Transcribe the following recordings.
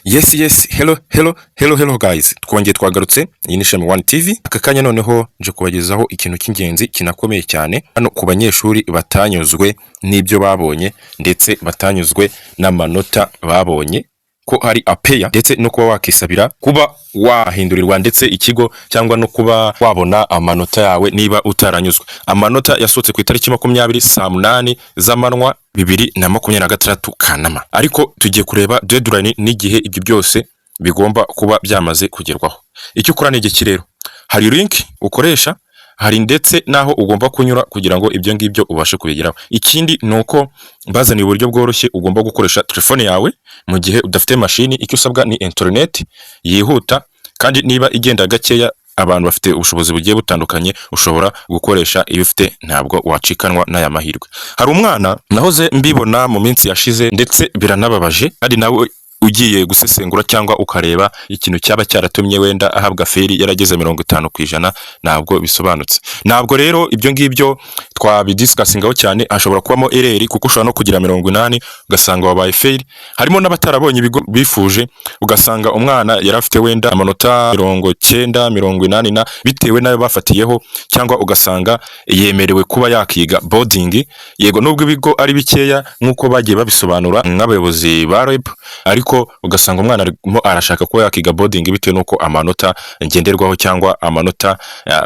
Yes, hello, hello, hello, hello guys, twongeye twagarutse. Iyi ni Shami One TV. Aka kanya noneho nje kubagezaho ikintu cy'ingenzi kinakomeye cyane hano ku banyeshuri batanyuzwe n'ibyo babonye, ndetse batanyuzwe n'amanota babonye, ko hari appeal ndetse no kuba wakisabira kuba wahindurirwa ndetse ikigo cyangwa no kuba wabona amanota yawe niba utaranyuzwe. Amanota yasohotse ku itariki 20 saa 8 z'amanywa, 2026 Kanama, ariko tugiye kureba deadline n'igihe ibyo byose bigomba kuba byamaze kugerwaho. Icyo ukora ni igiki rero? Hari link ukoresha, hari ndetse n'aho ugomba kunyura kugira ngo ibyo ngibyo ubashe kubigeraho. Ikindi ni uko bazaniye uburyo bworoshye ugomba gukoresha telefone yawe mu gihe udafite mashini. Icyo usabwa ni internet yihuta, kandi niba igenda gakeya, abantu bafite ubushobozi bugiye butandukanye, ushobora gukoresha iyo ufite, ntabwo wacikanwa n'aya mahirwe. Hari umwana nahoze mbibona mu minsi yashize, ndetse biranababaje, kandi nawe ugiye gusesengura cyangwa ukareba ikintu cyaba cyaratumye wenda ahabwa fail yarageze 50%, ntabwo bisobanutse. Ntabwo rero ibyo ngibyo twabidiscussingaho cyane. Hashobora kubamo error, kuko ushobora no kugira 80 ugasanga wabaye fail. Harimo n'abatarabonye ibigo bifuje, ugasanga umwana yari afite wenda amanota 90, 80 na bitewe n'ayo bafatiyeho, cyangwa ugasanga yemerewe kuba yakiga boarding. Yego, nubwo ibigo ari bikeya nk'uko bagiye babisobanura nk'abayobozi ba REB, ariko ugasanga umwana arimo arashaka kuba yakiga boarding bitewe n'uko amanota ngenderwaho cyangwa amanota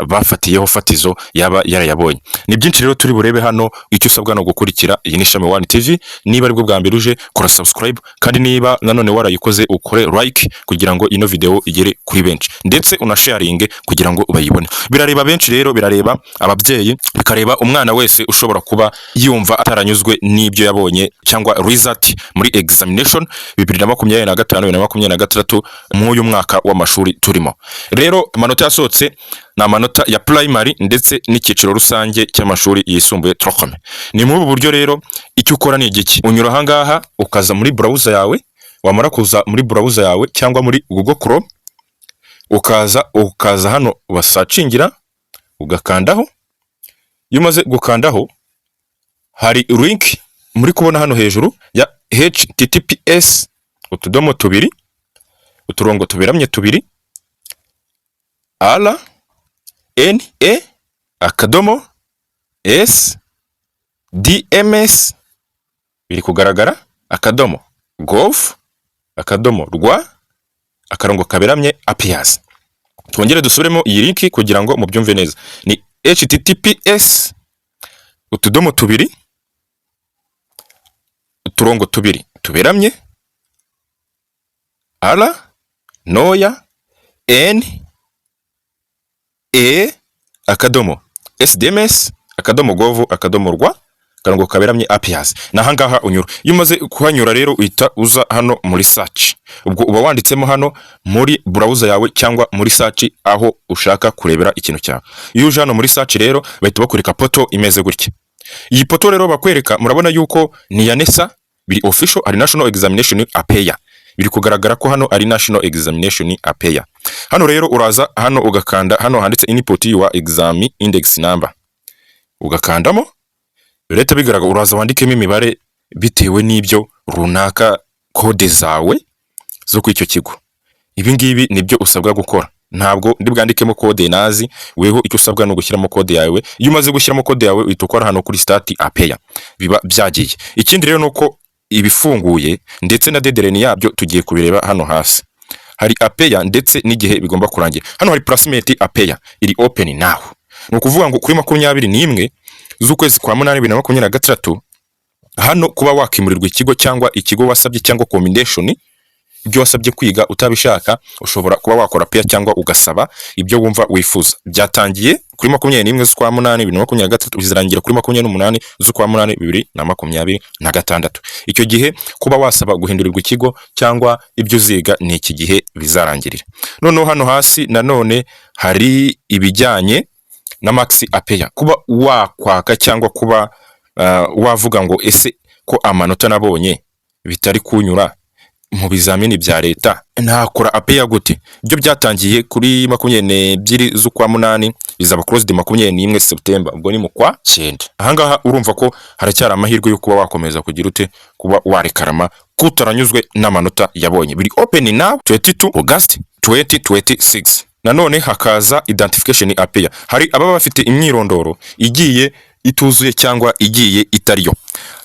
bafatiyeho fatizo yaba yarayabonye. Ni byinshi rero turi burebe hano. Icyo usabwa no gukurikira. Iyi ni Shami One TV. Niba aribwo bwa mbere uje, kora subscribe, kandi niba nanone warayikoze, ukore like kugira ngo ino video igere kuri benshi, ndetse unasharinge kugira ngo bayibone. Birareba benshi rero, birareba ababyeyi, bikareba umwana wese ushobora kuba yumva ataranyuzwe n'ibyo yabonye cyangwa result muri examination 2025, 2026, mw'uyu mwaka w'amashuri turimo. Rero amanota yasohotse ni amanota ya primary ndetse n'icyiciro rusange cy'amashuri yisumbuye, tronc commun. Ni muri ubu buryo rero. Icyo ukora ni igiki? Unyura ahangaha ukaza muri browser yawe. Wamara kuza muri browser yawe cyangwa muri Google Chrome, ukaza hano basearchingira, ugakandaho. Iyo umaze gukandaho, hari link muri kubona hano hejuru ya https utudomo tubiri uturongo tuberamye tubiri r n e akadomo s d m s, biri kugaragara, akadomo gov akadomo rwa akarongo kaberamye appeals. Twongere dusubiremo iyi link kugira ngo mubyumve neza. Ni https utudomo tubiri uturongo tubiri tuberamye r ntoya n e akadomo sdms akadomo gov akadomo rwa akarongo kaberamye appeals. Ni ahangaha unyura. Iyo umaze kuhanyura rero, uhita uza hano muri search. Ubwo uba wanditsemo hano muri browser yawe cyangwa muri search aho ushaka kurebera ikintu cyawe. Iyo uje hano muri search rero, bahita bakwereka portal imeze gutya. Iyi portal rero bakwereka, murabona yuko ni ya NESA, biri official, ari national examination appeal. Biri kugaragara ko hano ari national examination appeal. Hano rero uraza hano ugakanda hano handitse "input your exam index number", ugakandamo, birahita bigaragara. Uraza wandikemo imibare bitewe n'ibyo runaka, code zawe zo kuri icyo kigo. Ibi ngibi nibyo usabwa gukora. Ntabwo ndi bwandikemo code nazi. Weho icyo usabwa ni ugushyiramo code yawe. Iyo umaze gushyiramo code yawe, uhita ukora hano kuri "start appeal", biba byagiye. Ikindi rero ni uko ibifunguye ndetse na deadline yabyo tugiye kubireba. Hano hasi hari appeal ndetse n'igihe bigomba kurangira. Hano hari placement appeal iri open now. Ni ukuvuga ngo kuri 21 z'ukwezi kwa munani 2026, hano kuba wakimurirwa ikigo cyangwa ikigo wasabye cyangwa commendation, ibyo wasabye kwiga utabishaka, ushobora kuba wakora appeal cyangwa ugasaba ibyo wumva wifuza. Byatangiye kuri 21 z'ukwa munani 2023, bizarangira kuri 28 z'ukwa munani 2026. Icyo gihe kuba wasaba guhindurirwa ikigo cyangwa ibyo uziga, ni iki gihe bizarangirira. Noneho hano hasi nanone hari ibijyanye na marks appeal, kuba wakwaka cyangwa kuba wavuga ngo: "Ese ko amanota nabonye bitari kunyura?" Mu bizamini bya leta ntakora appeal gute? Byo byatangiye kuri 22 z'ukwa munani, bizaba closed 21 September, ubwo ni mu kwa cyenda. Ahangaha urumva ko haracyari amahirwe yo kuba wakomeza kugira ute? Kuba warekarama kutaranyuzwe n'amanota yabonye. Biri open now 22 August 2026. Nanone hakaza identification appeal. Hari ababa bafite imyirondoro igiye ituzuye cyangwa igiye itariyo.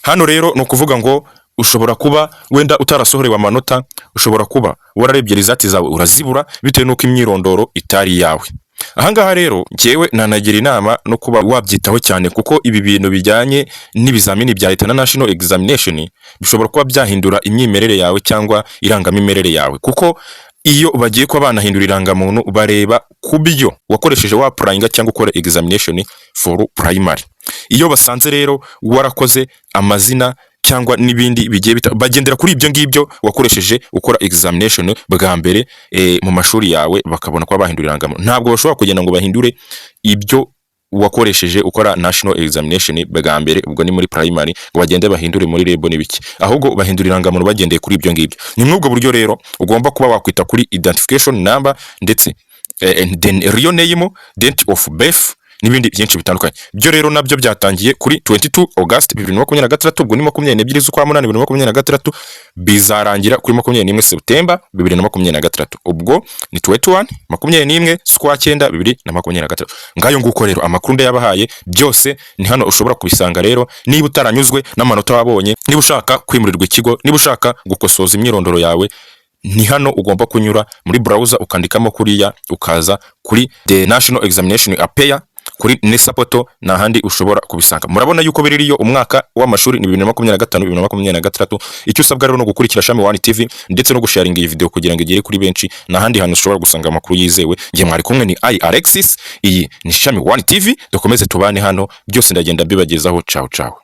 Hano rero ni ukuvuga ngo ushobora kuba wenda utarasohorewe amanota, ushobora kuba wararebye results zawe urazibura bitewe n'uko imyirondoro itari iyawe. Ahangaha rero njyewe nanagira inama no kuba wabyitaho cyane, kuko ibi bintu bijyanye n'ibizamini bya leta na national examination bishobora kuba byahindura imyimerere yawe cyangwa irangamimerere yawe, kuko iyo bagiye kuba banahindura irangamuntu bareba ku byo wakoresheje wa applyinga cyangwa ukora examination for primary. Iyo basanze rero warakoze amazina cyangwa n'ibindi bigiye bagendera kuri ibyo ngibyo wakoresheje ukora examination bwa mbere mu mashuri yawe, bakabona kuba bahindura irangamuntu. Ntabwo bashobora kugenda ngo bahindure ibyo wakoresheje ukora national examination bwa mbere, ubwo ni muri primary, ngo bagende bahindure muri REB n'ibiki, ahubwo bahindura irangamuntu bagendeye kuri ibyo ngibyo. Ni muri ubwo buryo rero ugomba kuba wakwita kuri identification number ndetse and then real name, date of birth n'ibindi byinshi bitandukanye. Byo rero nabyo byatangiye kuri 22 August 2026, ubwo ni 22 z'ukwa munani 2026, bizarangira kuri 21 September 2026, ubwo ni 21, 21 z'ukwa cyenda 2026. Ngayo nguko rero amakuru ndayabahaye, byose ni hano ushobora kubisanga. Rero niba utaranyuzwe n'amanota wabonye, niba ushaka kwimurirwa ikigo, niba ushaka gukosoza imyirondoro yawe, ni hano ugomba kunyura muri browser, ukandikamo kuriya, ukaza kuri the national examination appeal kuri NESA portal, ni ahandi ushobora kubisanga. Murabona yuko biririyo, umwaka w'amashuri ni 2025 2026. Icyo usabwa rero no gukurikira Shami One TV ndetse no gusharinga iyi video kugira ngo igere kuri benshi. Ni ahandi hantu ushobora gusanga amakuru yizewe. Ngiye mwari kumwe ni I Alexis, iyi ni Shami One TV. Dukomeze tubane hano, byose ndagenda mbibagezaho. Ciao ciao.